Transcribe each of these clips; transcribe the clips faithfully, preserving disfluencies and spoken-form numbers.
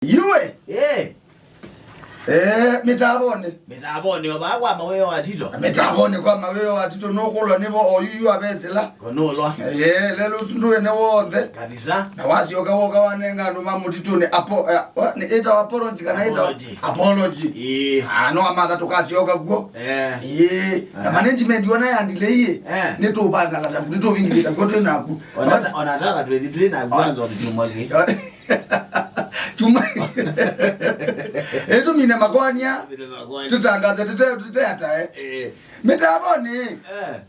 Yue. Eh. Eh, mĩtavonĩ. Mĩtavonĩ o vaa kwa mawĩo wa Tito. Mĩtavonĩ kwa mawĩo wa Tito, nũkũlwa nĩvo o yuyu avesĩla. Kũnũlwa. Eh, lelo ũsu ndũene w'onthe. Kabisa. Na wasyoka woka wanenga andũ ma mũtitũnĩ apo-, eh, wa-, nĩ ĩtawa apology kana ĩtawa? Apology. Apology. Ĩĩ. Ah, no amatha tũkasyoka kuo. Eh. Ĩĩ. Na management wona ya delay ĩ. Eh. Nĩtũvangala naku, nĩtũvingĩlĩta kuo twĩ naku. Ona ta-, ona tala twĩthi twĩ naku kwanza tũtumwa kĩ. Tuma. Ĩtũmine makonia. Tũmine makonia. Tũtangaze tũte-, tũteatae. Eh. Mĩtavonĩ. Eh.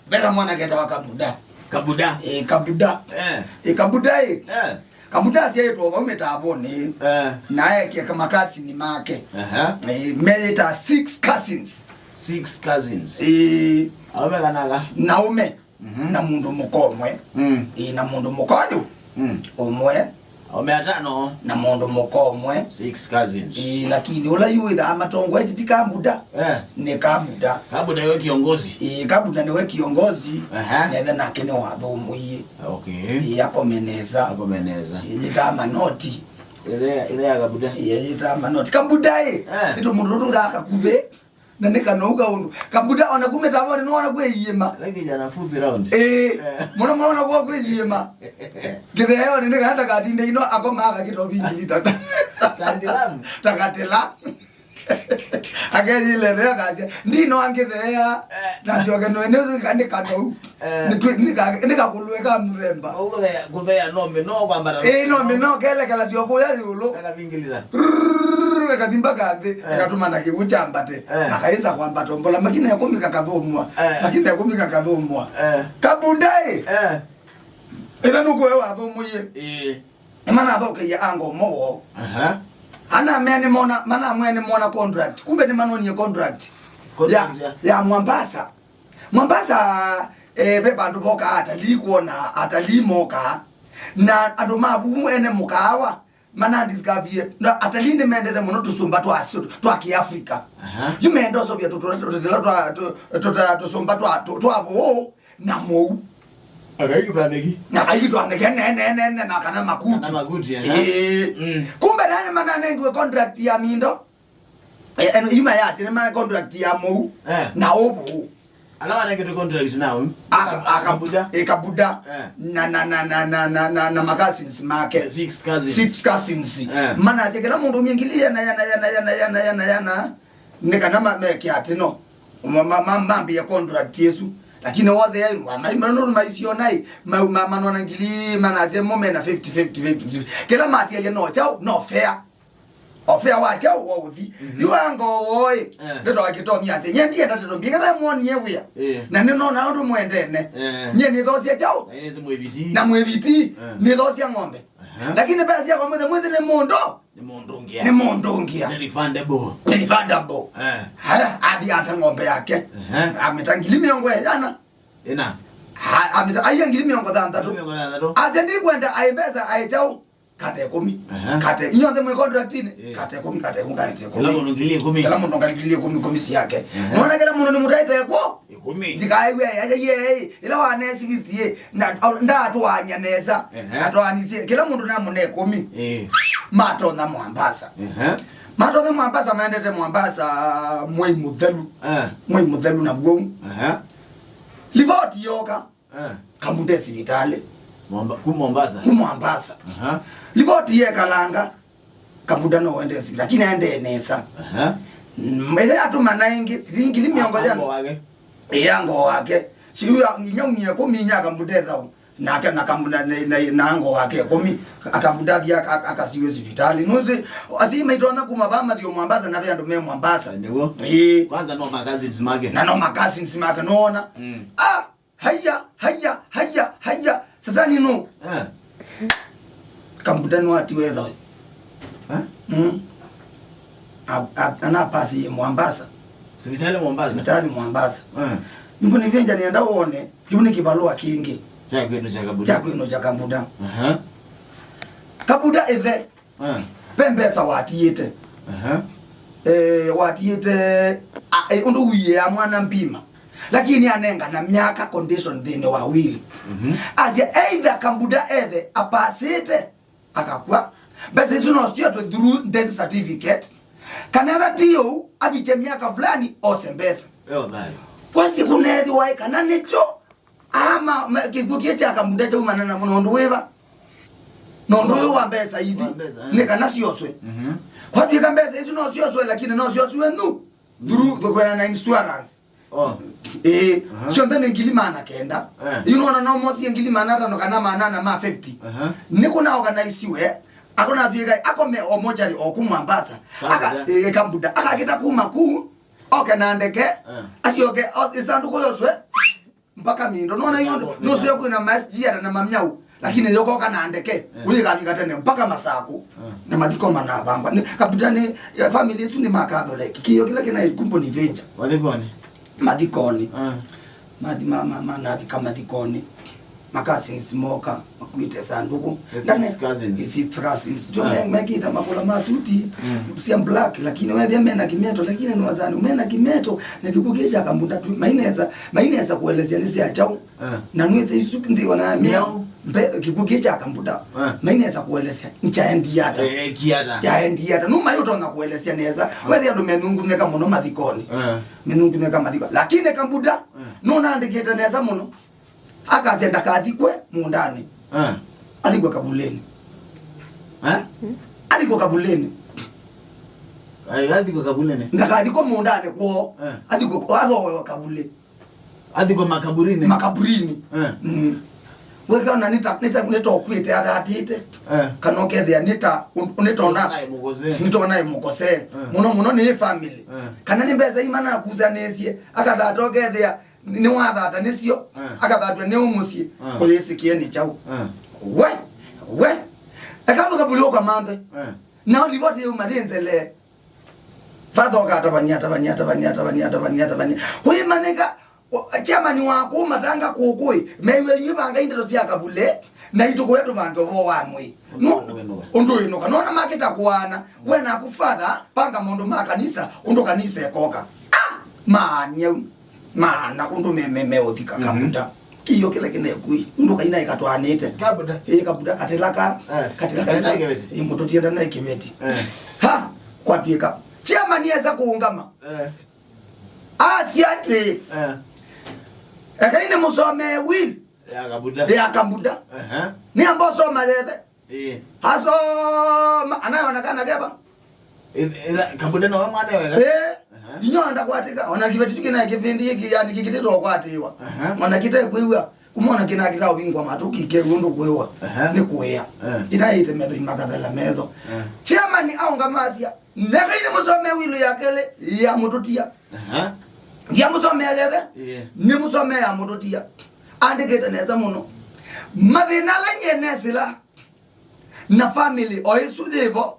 Vena mwana ketawa Kabuda. Kabuda. Eh, Kabuda. Eh. Eh, Kabuda, eh. Eh. Kabuda asyaĩtwe vau mĩtavonĩ. Eh. Na ekie makasini make. Aha. Eh, meyĩta six cousins. Six cousins. Eh. Aume kanaga? Naume. Mhm. Na mũndũ mũka ũmwe. Mm. Ĩĩ, na mũndũ mũka ũyũ. Mm. Ũmwe. Aume atano. Na mũndũ mũka ũmwe. Six cousins. Ĩĩ, lakini ũla yu wĩthaa matongoetye ti Kabuda. Eh. Nĩ Kabuda. Kabuda nĩwe kiongozi. Ĩĩ, Kabuda nĩwe kiongozi. Aha. Nethe nake nĩwathũmũie. Okay. Ĩĩ, akome nesa. Akome nesa. Ĩĩ, yĩtaa manoti. Ĩthe, ĩthe ya Kabuda. Ĩĩ, yĩtaa manoti. Kabuda ĩ. Eh. Nĩ tũmũndũ tũtũ ngaka kubĩ. Na nĩ kana ũka ũndũ. Kabuda ona kuma mĩtavonĩ nĩwona kwĩ iĩma. Lakini ana fupi round. Eh, eh. Mũno mũno ona kwa kwĩ iĩma. Kĩtheeonĩ nĩ kana takatinde ino akomaa kakĩtovi ngili tata. Tandilamu. Takatela. Akeyĩlethea akasya, "Ndino angĩtheea, eh, na njoke no ene nĩ kanou." Eh. Nĩ twi-, nĩ ka-, nĩ kakũlũe ka mũthemba. Kũthea, kũthea no mĩnoo kwambata. Eh, no mĩnoo kelekela syo kũya ĩũlũ. Kakavingĩlĩla. Rrrr, ĩkathi mpaka nthĩ, eh, ĩkatũma na kĩw'ũ kyambate. Eh. Akaĩsa kwambata mbola, makina ĩkũmi kakathũmwa. Eh. Makina ĩkũmi kakathũmwa. Eh. Kabuda ĩ. Eh. Ĩtha nũkũe wathũmũie. Ĩĩ. Nĩmanathokeie ango ũmwe woo. Aha. Anamea nĩmona, manamwĩa nĩmona contract. Kumbe nĩmanonie contract. Contract ya, ya? Ya Mombasa. Mombasa, eh, ve vandũ vokaa atalii kwona, atalii mokaa. Na andũ ma vumu ene mũkaawa, mana discover. Na atalii nĩmendete mũno tũsũmba twa, twa Kiafrika. Aha. Yu menda ũsovya tũtũla twa, twa, twa, tũsũmba twa, twa, twa vũũ na mũu. Akaiki twanĩki. Na akaiki twanĩki, ne, ne, ne, ne, na kana makuti. Kana makuti, aha. Ĩĩ. Mm. Kumbe nani mananengiwe contract ya mindo? Eh, eno, yuma yasi, nĩ ma contract ya mũu, eh, na ũvũ. Ala wanengetwe contract nao? Aka-, aka-, Kabuda. Eh, Kabuda. Eh. Na, na, na ma cousins make. Eh, six cousins. Six cousins. Eh. Manasya kĩla mũndũ ũmie ngili yana, yana, yana. Nĩ kana ma-, meke atĩ no. Ma-, ma-, ma-, mambĩe contract ĩsu. Lakini wothe ai, ma-, ma-, ma-, nũndũ maisiona ai, ma-, ma-, manona ngili, manasya mo mena fifty, fifty, fifty, fifty. Kĩla matielye no kyaũ, no fair. Ofea wa kyaũ wa ũthi. Mhm. Yu ango woi. Eh. Ndeto akitomi ase. Nye ndienda ndeto mbika tha muonie wia. Eh. Na nĩnona ũndũ mwendene. Eh. Nye nĩthosia kyaũ. Na nĩsi mwĩviti. Na mwĩviti. Eh. Nĩthosia ng'ombe. Aha. Lakini pesa ya kwa mwĩthe mwĩthe nĩ mũndũ. Nĩ mũndũ ũngĩa. Nĩ mũndũ ũngĩa. Nĩ refundable. Nĩ refundable. Eh. Haya, athi ata ng'ombe yake. Aha. Amĩta ngili mĩongo ĩana. Ĩna. Ha, amĩta, aiya ngili mĩongo thanthatũ. Ngili mĩongo thanthatũ. Ase ndikwenda ai mbesa ai kyaũ. Kate ĩkũmi. Aha. Kate, inyuothe mwĩ contractini? Eh. Kate ĩkũmi, kate ĩkũmi, kate ĩkũmi. Kĩla mũndũ ngili ĩkũmi. Kĩla mũndũ ngili ĩkũmi, ĩkũmi syake. Aha. Nona kĩla mũndũ nĩmũtaĩte ĩkũ? Ĩkũmi. Njikaĩw'a ĩla wa ne sixty ĩ, na, o, ndatwaany'a nesa. Aha. Atwaanĩsye, kĩla mũndũ namũne ĩkũmi. Eh. Matonya Mombasa. Aha. Matonya Mombasa, maendete Mombasa mwei mũthelu. Ah. Mwei mũthelu naw'o. Aha. Livoti yoka. Eh. Kabuda e sivitalĩ. Momba-, ku Mombasa? Ku Mombasa. Aha. Livoti yekalanga, Kabuda no wende sivitalĩ, lakini aendee nesa. Aha. Mm, ĩthe yatũmana ĩngĩ, silingi ngili mĩongo ĩana. Ango wake? Ĩ, ango wake. Si uya, nginya umie kũminya Kabuda ethau. Nake na Kabuda na, na, na ango wake ĩkũmi. Akabuda athi aka-, akasiwe sivitalĩ. Nuzi, asi maitonya kuma vaa mathio Mombasa na ve andũ me Mombasa. Nĩguo. Ĩ. Kwanza no ma cousins make. Na no ma cousins make, nona? Mm. Ah! Haya, haya, haya, haya. Satani no. Eh. Kabuda nĩwatiwe thoi. Eh? Mm. A-, a-, anapasi ye Mombasa. Sibitali Mombasa? Sibitali Mombasa. Eh. Nĩvo nĩvĩngya nĩenda wone, kĩu nĩ kĩvalũa kĩngĩ. Kya kwĩnũkya Kabuda. Kya kwĩnũkya Kabuda. Aha. Kabuda ĩthe. Ah. Ve mbesa watiĩte. Aha. Eh, watiĩte, a, eh, ũndũ ũiĩa mwana mbima. Lakini anengana myaka condition nthĩnĩ wa will. Mhm. Asya either Kabuda ethe apasĩte, akakw'a, Mbesa isu no syetwe through death certificate. Kana etha ti ũu, avikye myaka fulani, ose mbesa. Yo thayũ. Wasi kũneethĩwa ĩ kana nĩkyo, ama, ma, kĩkw'ũ kĩĩ kya Kabuda kyaumana na mũno ũndũ wĩva? Na ũndũ ũyũ wa mbesa ithi, wa mbesa, eh, nĩ kana syoswe. Mhm. Kwatw'ĩka mbesa isu no syoswe, lakini no syoswe nu through thũkwena na insurance. Oh. Ĩĩ, aha, syonthe nĩ ngili maana kenda. Eh. Yu nona no mosie ngili maana atano kana maana ana ma fifty. Aha. Nĩ kũna organisiwe, akona atwĩka akome o mochari o ku Mombasa. Kabuda. Aka, ĩĩ, Kabuda. Akakĩta kuma ku, oke na ndeke, eh, asyoke, o, ĩsandũkũ yoswe, mpaka Mindo. Nona yu, mpaka, nũseo kwĩna ma S G R na mamyau. Lakini yokoka na ndeke, eh, ũyĩkavika tene mpaka Masaku. Eh. Na mathiko manavangwa. Nĩ, Kabuda nĩ, ya family isu nĩ ma Catholic. Kĩyo kĩla kĩna ikumbo ni venja. Mathikoni. Mathikoni. Eh. Mathi ma, ma, ma, navika mathikoni. Ma cousins moka, makuĩte sandũkũ. The six cousins. The six cousins. Tyo, eh, me, mekĩte mavũla ma suti, mm, sia black, lakini wethĩa mena kĩmeto, lakini nĩ wasani, mena kĩmeto, na kĩkw'ũ kĩĩ kya Kabuda tu, mainesa, mainesa kuelesya nĩ sya kyaũ. Eh. Na nwĩsĩ isu nthĩ wana mĩao. Mĩao. Mbe, kĩkw'ũ kĩĩ kya Kabuda. Eh. Mainesa kuelesya, nĩ kyaendie ata. Eh, kiata. Kyaendie ata. Nũma yu ũtonya kuelesya nesa. Eh. Wethĩa andũ menungunĩka mũno mathikoni. Eh. Menungunĩka mathiko. Lakini Kabuda, eh, nũnandĩkĩte nesa mũno. Akasya ndakathikwe mũũndanĩ. Eh. Athikwe kavulĩnĩ. Eh? Athikwe kavulĩnĩ. Ai, athikwe kavulĩnĩ. Ndakathikwe mũũndanĩ kwoo. Eh. Athikwe, athoewe kavulĩ. Athikwe makaburini. Makaburini. Eh. Mm. Wĩkona nĩta, nĩta, nĩtokwĩte athatĩte. Eh. Kana ũkethĩa nĩta, un-, nĩtonda. Nĩtonaĩ mũkosee. Nĩtonaĩ mũkosee. Eh. Mũno mũno nĩ family. Eh. Kana nĩ mbesa imanakusanĩsye, akathata ũkethĩa, nĩwathata nĩsyo, eh, akathatw'a nĩ ũmũsyĩ, eh, kũyĩsĩkĩe nĩ kyaũ. Eh. We, we, eka mũkavuli ũkamanthe. Eh. Nao livoti yĩu mayĩnzelee. Father ũkatavany'a, tavany'a, tavany'a, tavany'a, tavany'a, tavany'a. Kũimanyĩka, o, chairman wa kũu matanga kũkũĩ, mew'e inyw'ĩ vangai ndeto sya kavule, na itũkũya tũvange ũvoo wa mwĩĩ. Ũndũ wĩnũka. Ũndũ wĩnũka. Nona makĩta kũaana, we naku father, panga maũndũ ma kanisa, ũndũ kanisa ĩkoka. Ah! Maanyau. Maana ũndũ me, me, meũthika, mhm, Kabuda. Kĩyo kĩla kĩnekui. Ũndũ kaina ĩkatwaanĩte. Kabuda. Ĩ, Kabuda, katĩla ka. Eh, katĩla ka. Katĩla kĩveti. Ĩ, mũtũtienda na kĩveti. Eh. Ha! Kwatw'ĩka. Chairman esa kũũngama. Eh. Asya atĩ, eh, ekai nĩmũsomee will. Ya Kabuda. Ya Kabuda. Aha. Nĩ amba ũsoma yethe. Ĩĩ. Asoma, anayona kana keva. Ĩtha, Kabuda nowe mwana wega. Ĩĩ. Aha. Inyuĩ ndakwatĩka, ona kĩveti tu kĩna kĩvindi gĩkĩ, yani, kĩkĩtĩtwa kwatĩwa. Aha. Ona kĩtekwĩw'a, kumona kĩna kĩtaũvingwa matũ kĩkew'a ũndũ kwĩwa. Aha. Nĩ kũĩa. Eh. Kĩna ĩte metho imakathela metho. Eh. Chairman aũngama asya, nekai nĩmũsome will ya kelĩ ya mũtũtia. Aha. Ndiamũsomea yethe, ĩĩ, nĩmũsomea ya mũtũtia. Andĩkĩte nesa mũno. Mathĩna ala nyie nesĩla na family o ĩsu yĩvo.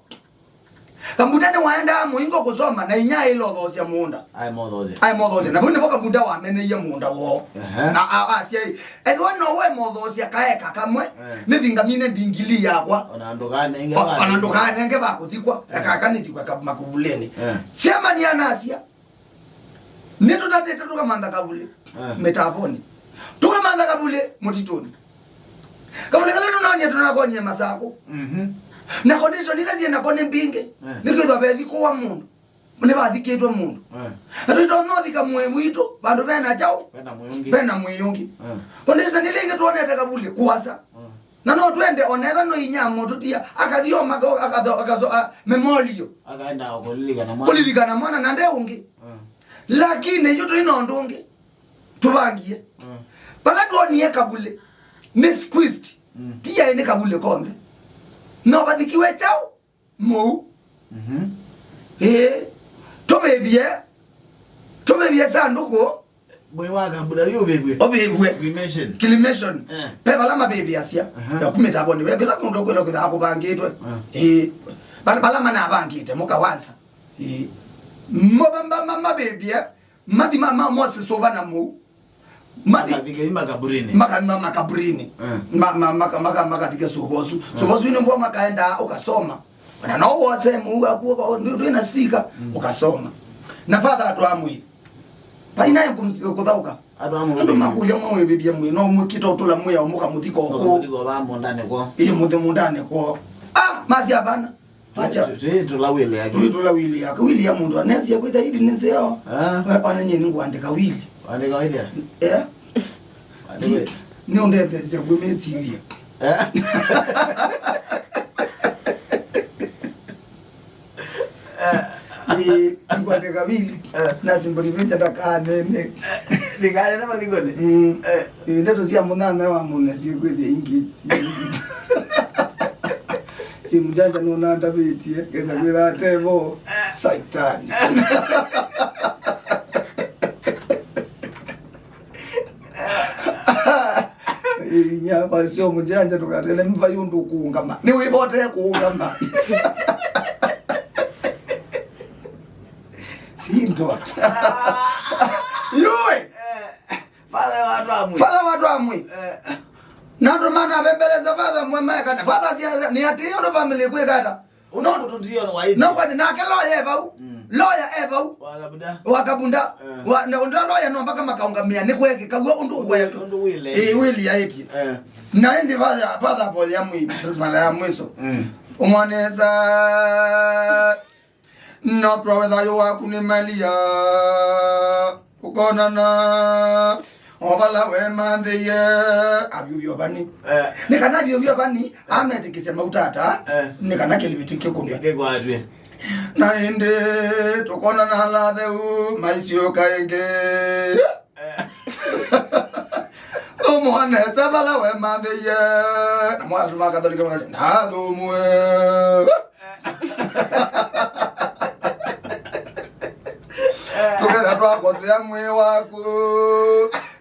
Kabuda nĩwaendaa mũingo kũsoma na inya aĩlothoosya mũũnda. Aĩmothoosya. Aĩmothoosya. Na vau nĩvo Kabuda wameneie mũũnda woo. Ehe. Na a-, asya ĩ, ethĩwa no we mothoosya kaeka kamwe, eh, nĩthingamine ndingili yakwa. Ona ndũkanenge. O-, ona ndũkanenge va kũthikwa. Eh. Eka kanĩthikwe ka-, makuvulĩnĩ. Eh. Chairman anasya, nĩtũtatĩte tũkamantha kavulĩ, eh, mĩtavonĩ. Tũkamantha kavulĩ mũtitũnĩ. Kavulĩ kala tũnonyie tũnakonyie Masakũ. Mhm. Na condition ila syĩ nako nĩ mbingĩ. Eh. Nĩkwĩthwa vethikũwa mũndũ. Nĩvathikĩtwe mũndũ. Eh. Na tũitonya ũthika mwĩĩ witũ vandũ vena kyaũ? Vena mwĩĩ ũngĩ. Vena mwĩĩ ũngĩ. Eh. Condition ila ingĩ twonete kavulĩ kũasa. Eh. Na no twende, ona ethĩwa no inya mũtũtia, akathi o maka-, akatho-, akaso-, a, memorial. Akaenda o kũlilikana mwana. Kũlilikana mwana na nde ũngĩ. Mm. Lakini yu tũi na ũndũ ũngĩ tũvangie. Mm. Vala twonie kavulĩ, nĩ squeezed. Mm. Ti yaĩ nĩ kavulĩ konthe. No vathikiwe kyaũ? Mũu. Mhm. Ĩĩ. Tũvĩvye, tũvĩvye sandũkũ. Mwĩĩ wa Kabuda yu ũvĩvw'e. Ũvĩvw'e. Cremation. Cremation. Eh. Ve vala mavĩvĩasya. Aha. Yaku mĩtavonĩ. Ve kĩla mũndũ kwĩla kwĩthaa kũvangĩtwe. Ah. Ĩĩ. Vala, vala manavangĩte mũkawanza. Ĩĩ. Mo-, ma-, ma-, ma-, mavĩvye. Mathi ma, ma, mosisũva na mũu. Mathi. Makathika makaburini. Maka-, ma-, makaburini. Eh. Ma-, ma-, maka-, maka-, makathika sũva ũsu. Eh. Sũva ũsu nĩw'o makaendaa ũkasoma. Ona no wose mũu waku ũka-, ndũ-, ndwĩ na sticker, mm, ũkasoma. Na father atwaa mwĩĩ. Vai naye kũthaũka. Atwaa mwĩĩ. Andũ makũlya mwe wĩvĩthie mwĩĩ, no mũkĩta ũtũla mwĩao mũkamũthika ũkũ. Mũkamũthika va mũũndanĩ kwoo. Ĩĩ, mũthi mũũndanĩ kwoo. Ah! Masya vana. Acha. Tũitũla wili yake. Tũitũla wili yake. Wili ya mũndũ anesia kwĩtha ili nĩ nzeo. Ah. Ona nyie nĩngũandĩka wili. Andĩka wili. Eh? Andĩka wili. Nĩ ũndetheesya kwĩmĩsilya. Eh? Ĩĩ, nĩkwandĩka wili. Eh. Na simple picture ndakanene. Ndĩkanene mathikoni. Mm. Eh. Ĩĩ, ndeto sya mũnyanya wa mũna syĩkwĩthĩa ingĩ. Ĩĩ, mũjanja nũnandavĩtie, kesa kwĩtha atevo. Saitani. Inya wasio mũjanja ndũkatele mva yũndũ kũũngama. Nĩ wĩvotee kũũngama. Sindwa. Yũĩ. Father wa andũ amwe. Father wa andũ amwe. Eh. Na andũ mana bembeleza father mwe maekana. Father sia ni ati yono family kwekata. Ũndũ mũtũtio wa ĩti. No kwani nake lawyer e vau. Mm. Lawyer e vau. Wa Kabunda. Wa Kabunda. Eh. Wa, na ũndũ lawyer no mpaka makaũngamĩa nĩ kwekĩka guo ũndũ kwekĩka. Ũndũ wĩle. Eh, wĩle ya ĩti. Eh. Na ĩndĩ father, father for ya mwi, mara ya mwiso. Mm. Ũmwanesa no twawetha yo waku nĩ Malia. Ũkonana o vala wemanthĩie avyũvyo vani. Eh. Nĩ kana avyũvyo vani ametĩkĩsya mautata, eh, nĩ kana kĩlivĩti kĩkũmya. Kĩkwatw'e. Na ĩndĩ tũkonana ala atheu maisiũka ĩngĩ. Eh. Ũmũonesa vala wemanthĩie. Na mwathũ ma Katholika makasya, "Ndathũmũe." Tũketha twakosea mwĩĩ waku,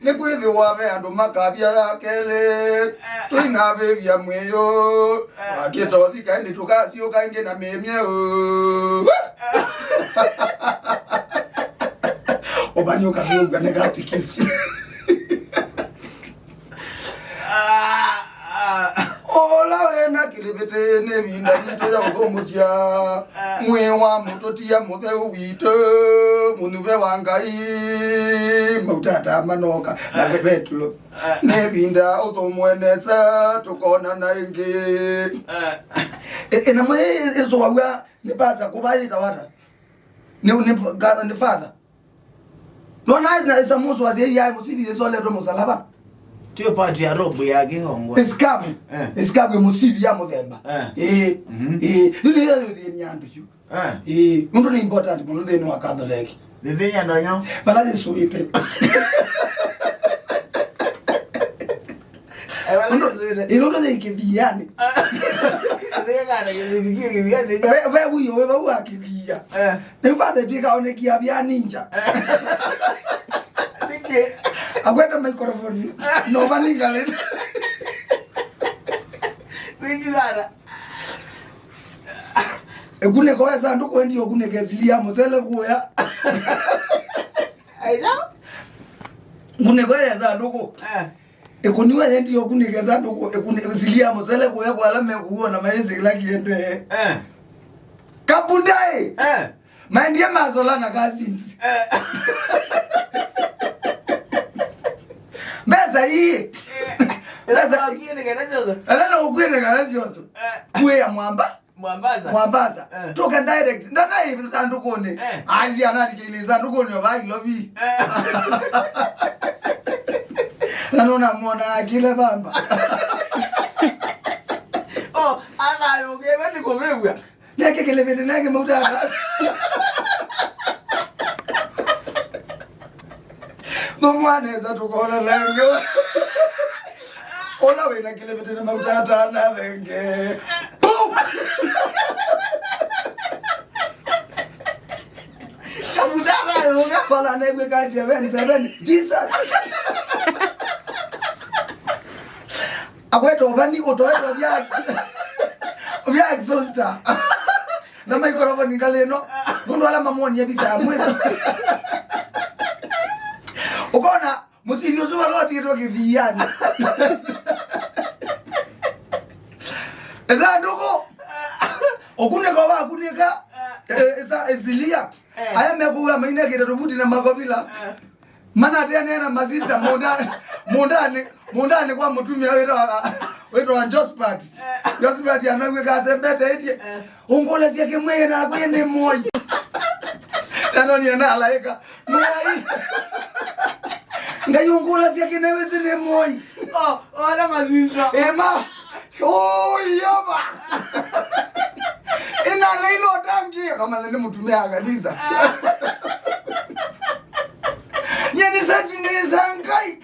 nĩkwĩthĩwa ve andũ makavya ya kelĩ, tũinavĩvya mwĩĩ ũũ, wakĩtothi kaĩ nĩtũkasiũka ĩngĩ na mĩĩ myeũ. Ũvani ũkavĩũka nĩ katikisi. Ah, ah. Ũla wĩ na kĩlĩvĩtĩ nĩ ĩvinda yitũ ya ũthũmũsya mwĩĩ wa mũtũtia mũtheu witũ, mũnyuve wa Ngai, mautata manoka na Vetulo. Nĩ ĩvinda ũthũmũe nesa, tũkonana ĩngĩ. Ĩ-, ĩnamũ ĩĩ ĩsũaw'a nĩ pasa kũvaĩta wata? Nĩ, nĩ, nĩ father. Nona ĩsa mũsũ wasya iyaĩ mũsivi Yesũ aletwe mũsalaba. Tiyo part ya robe ya kĩng'ongwa. Esikavu. Eh. Esikavu ya mũsivi ya mũthemba. Eh. Ĩĩ. Mhm. Ĩĩ. Nĩyo yũthĩnia andũ yu. Eh. Ĩĩ. Nũndũ nĩ important mũno nthĩnĩ wa Catholic. Thĩnĩ andũ anyao. Vala Yesũ ĩte. Ĩlũndũ yĩ kĩthianĩ. Ve, ve wĩyo wĩ vau wa kĩthia. Eh. Rĩu vathetw'ĩka onekia vya ninja. Nĩkĩ? Akwete microphone. No vaninga lĩu. Nĩkĩ sana? Ĩkunĩko we sandũkũ endi ũkunĩke sili ya mũsele kũya. Aiza? Ngunĩko ya sandũkũ. Eh. Ĩkũniwa yendi ũkunĩke sandũkũ, ĩkuni-, sili ya mũsele kũya kwa ala mekũwona maĩsĩ ĩla kĩendee. Eh. Kabundai! Eh. Maendie masola na cousins. Eh. Mbesa ii. Eh. Mbesa. Ela na ũkwĩte kana syoso. Ela na ũkwĩte kana syoso. Eh. Kuya mwamba. Mwambasa. Mwambasa. Eh. Tũke direct. Ndanaĩ sandũkũnĩ. Eh. Azi analikĩile sandũkũnĩ o Nairobi. Eh. Na nũnamwona akile bamba. Oh, athayũkĩwe nĩ kũvĩvw'a. Neke kĩlĩvĩtĩ neke mautata. Mũmwanesa tũkona lengĩ. Ũla wĩna kĩlĩvĩtĩ na mautata na lengĩ. Boom! Kabuta thayũka. Pala naigwe kati ya seven seven. Jesus. Akwete ũvani ũtoetwe vya ex-, vya exhauster. Na microphone ngalĩ ĩno. Nũndũ ala mamwonie visa ya mwĩso. Ũkona mũsili ũsu vala ũtiĩtwe kĩthianĩ. Ĩsandũkũ. Ũkunĩka wakunĩka. Ĩ-, ĩsa-, ĩsilia. Eh. Aya mekũw'a mainekĩte tũvuti na makovila. Eh. Manateanĩa na masista mũndanĩ, mũndanĩ, mũndanĩ kwa mũtumĩa wĩtawa, wĩtawa Josephat. Josephat anaw'ĩka asembete ĩtye, "Ũngũlasya kĩmwĩĩ nakwa nĩ mũoi." Anonie na alaĩka, "Mwĩai, Ngai ũngũlasya kĩnewĩsĩ nĩ mũoi." Oh, ora masista. Ema. Ũyova. Ĩna leilo tangi. Kamana nĩ mũtumĩa wa kanisa. Nyeni seti nĩ za Ngai.